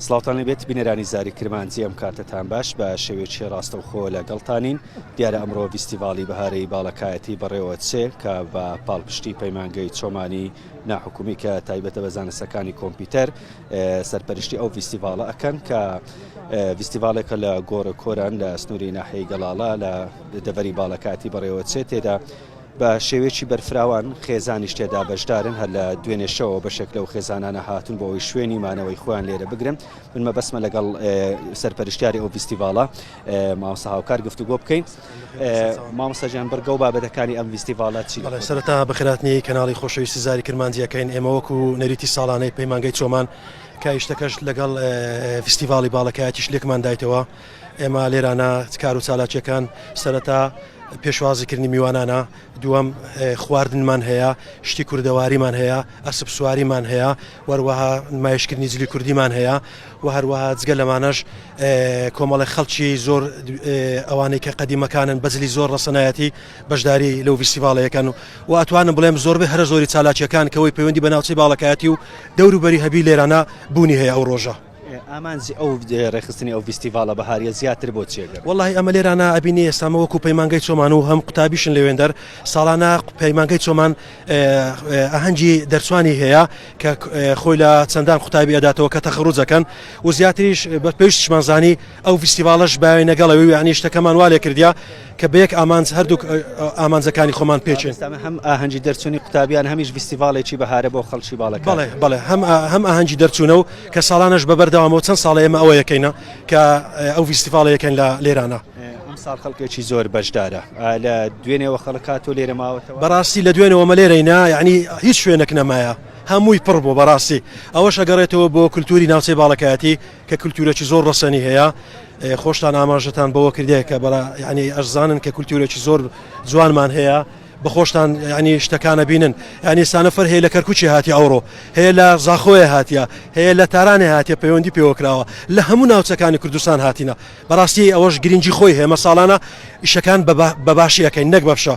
سڵاوتان لێبێت بینەرانی زاری کرمانجی ئەم کاتەتان باش بە شێوەیەکی ڕاستەوخۆ لەگەڵتانین دیارە ئەمڕۆ ڤیستیڤاڵی بەهارەی باڵەکایەتی بەڕێوە چێ کە بە پاڵپشتی پەیمانگەی چۆمانی ناحکومی کە تایبەتە بە زانستەکانی کۆمپیوتەر سەرپەرشتی ئەو ڤیستیڤاڵە ئەکەن کە ڤیستیڤاڵێکە لە گۆڕە کۆران لە سنووری ناحیەی گەڵاڵە لە دەڤەری باڵەکاتی بەڕێوە چێ تێدا بە شێوەیەکی بەرفراوان خێزانیش تێدا بەشدارن، هەر لە دوێنێ شەوەوە بەشێک لەو خێزانانە هاتوون بۆ ئەوەی شوێنی مانەوەی خۆیان لێرە بگرن. من مەبەستمە لەگەڵ سەرپەرشتیاری ئەو ڤیستیڤاڵە مامۆستا هاوکار گفتوگۆ بکەین. مامۆستا گیان بڕگە و بابەتەکانی ئەم ڤیستیڤاڵە چین؟ بەڵێ سەرەتا بەخێرهاتنی کەناڵی خۆشەویستی زاری کرمانجی ئەکەین. ئێمە وەکو نەریتی ساڵانەی پەیمانگەی چۆمان کە ئیشتەکەش لەگەڵ فیستیڤاڵی باڵەکایەتیش لێکمان دایتەوە، ئێمە لێرانە کار و چالاکیەکان سەرەتا پێشوازیکردنی میوانانە، دووەم خواردنمان هەیە، شتی کوردەواریمان هەیە، ئەسپ سواریمان هەیە، وەروەها نمایشکردنی جلی کوردیمان هەیە و هەروەها جگە لەمانەش کۆمەڵێک خەڵکی زۆر ئەوانەی کە قەدیمەکانن بە جلی زۆر ڕەسەنایەتی بەشداری لەو ڤیستیڤاڵەیەکەن و ئەتوانم بڵێم زۆربەی هەرە زۆری چالاکیەکان کەەوەی پەیوەندی بە ناوچەی باڵەکایەتی و دەوروبەری هەبی لێرانە بوونی هەیە ئەو ڕۆژە. ئامانجی ئەو ڕێکخستنی ئەو ڤیستیڤاڵە بەهاریە زیاتر بۆ چیە گەر؟ وەڵاهی ئەمە لێرانە ئەبینی ئێستا مە وەکو پەیمانگەی چۆمان و هەم قوتابیشن لەوێندەر ساڵانە پەیمانگەی چۆمان ئاهەنگی دەرچوانی هەیە کە خۆی لە چەندان قوتابی ئەداتەوە کە تەخەڕوج ئەکەن و زیاتریش بە پێویستیشمان زانی ئەو ڤیستیڤاڵەش باوێ نەگەڵەوی یعنی شتەکەمان وا لێ کردیا کە بە یەک ئامانج هەردووک ئامانجەکانی خۆمان پێچێن. ئەمە هەم ئاهەنگی دەرچوونی قوتابیان هەمیش ڤیستیڤاڵێکی بەهارە بۆ خەڵکی باڵەکان. بەڵێ بەڵێ هەم هەم ئاهەنگی دەرچوونە و کە ساڵانەش بە بەردەوامەوە چەند ساڵە ئێمە ئەوە یەکەینە کە ئەو ڤیستیڤاڵە یەکەین لە لێرانە. ئەمساڵ خەڵکێکی زۆر بەشدارە لە دوێنێوە خەڵک هاتووە لێرە ماوەتەوە؟ بەڕاستی لە دوێنێوە مە لێرەینە یعنی هیچ شوێنێک نەمایە هەمووی پڕ بوو بەڕاستی ئەوەش ئەگەڕێتەوە بۆ کولتوری ناوچەی باڵەکایەتی کە کولتورێکی زۆر ڕەسەنی هەیە خۆشتان ئاماژەتان بەوە کردێ کە بەڵا یعنی ئەشزانن کە کولتورێکی زۆر جوانمان هەیە بەخۆشتان ینی شتەکانە بینن ینی سانەفەر هەیە لە کەرکوچی هاتی ئەوڕۆ هەیە لە زاخۆیە هاتیە هەیە لە تارانێ هاتیە پەیوەندی پێوەکراوە لە هەموو ناوچەکانی کوردستان هاتینە بەڕاستی ئەوەش گرنگی خۆی هەیە مەساڵانە ئیشەکان بە باشی ئەەکەین نەک بەفشە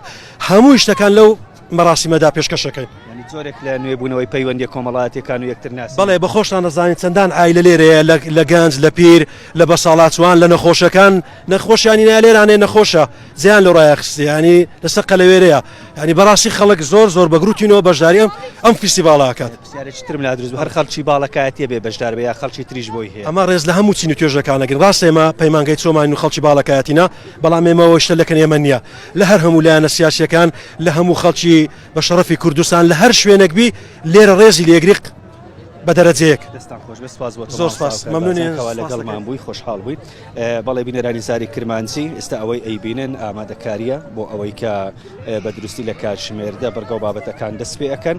هەموو شتەکان لەو مەراسیمەدا پێشکەش ئەکەین. یانی جۆرێک لە نوێبوونەوەی پەیوەندیە کۆمەڵایەتیەکان و یەکتر ناسین. بەڵێ بە خۆشتان دەزانین چەندان عایلە لێرەیە لە لە گەنج لە پیر لە بەساڵاچوان لە نەخۆشەکان نەخۆشیانی نایە لێرانێ نەخۆشە زیان لە ڕایە خستی ینی لەسەر قەلەوێرەیە ینی بەڕاستی خەڵک زۆر زۆر بەگروتینەوە بەشداری ئەم ئەم فیستیڤاڵە ئەکات. پرسیارێکی ترم لا دروست بوو هەر خەڵکی باڵەکایەتیە بێ بەشدار بێ یا خەڵکی تریش بۆی هەیە؟ ئەمە ڕێز لە هەموو چین و توێژەکان ئەگرین ڕاستە ئێمە پەیمانگەی چۆمانین و خەڵکی باڵەکایەتینە بەڵام ئێمە ئەوە شتە لەکن ئێمە نییە لە هەر هەموو لایەنە سیاسیەکان لە هەموو خەڵکی بە شەڕەفی کوردستان لە هەر شوێنێک بی لێرە ڕێزی لێگری بە دەرەجەیەک. دەستان خۆش بێت سپاس بۆ تۆ زۆر سپاس مامۆستا مەمنونین هاوکار کەوا سپاس لەگەڵمان دەکەین. بووی خۆشحاڵ بووین بەڵێ بینەرانی زاری کرمانجی ئێستا ئەوەی ئەیبینن ئامادەکاریە بۆ ئەوەی کە بە دروستی لە کاتژمێر دە بڕگە و بابەتەکان دەست پێ ئەکەن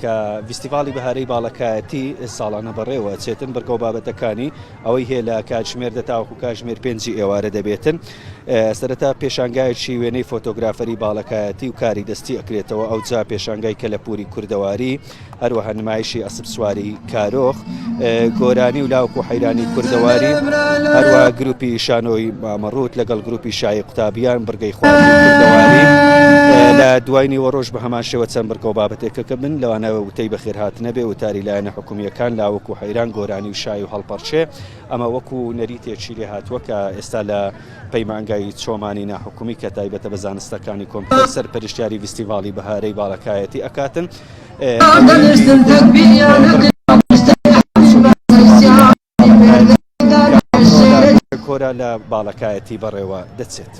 کە ڤیستیڤاڵی بەهارەی باڵەکایەتی ساڵانە بەڕێوە چێتن بڕگە و بابەتەکانی ئەوەی هەیە لە کاتژمێر دە تاوەکو کاتژمێر پێنجی ئێوارە دەبێتن. سەرەتا پێشانگایەکی وێنەی فۆتۆگرافەری باڵەکایەتی و کاری دەستی ئەکرێتەوە، ئەوجا پێشانگای کەلەپووری کوردەواری، هەروەها نمایشی ئەسپ سواری کارۆخ، گۆرانی و لاوک و حەیرانی کوردەواری، هەروەها گروپی شانۆی مامەڕووت لەگەڵ گروپی شایی قوتابیان، بڕگەی خواردنی کوردەواری. لە دوای نیوەڕۆش بە هەمان شێوە چەند بڕگە و بابەتێکەکە بن، لەوانە وتەی بەخێرهاتنە بێ، وتاری لایەنە حکومییەکان، لاوک و حەیران، گۆرانی و شای و هەڵپەڕکێ. ئەمە وەکو نەریتێکی لێهاتووە کە ئێستا لە پەیمانگای چۆمانی ناحکومی کە تایبەتە بە زانستەکانی کۆمپیوتەر سەرپەرشتیاری ڤیستیڤاڵی بەهارەی باڵەکایەتی ئەکاتن. کۆرا لە باڵەکایەتی بەڕێوە دەچێت.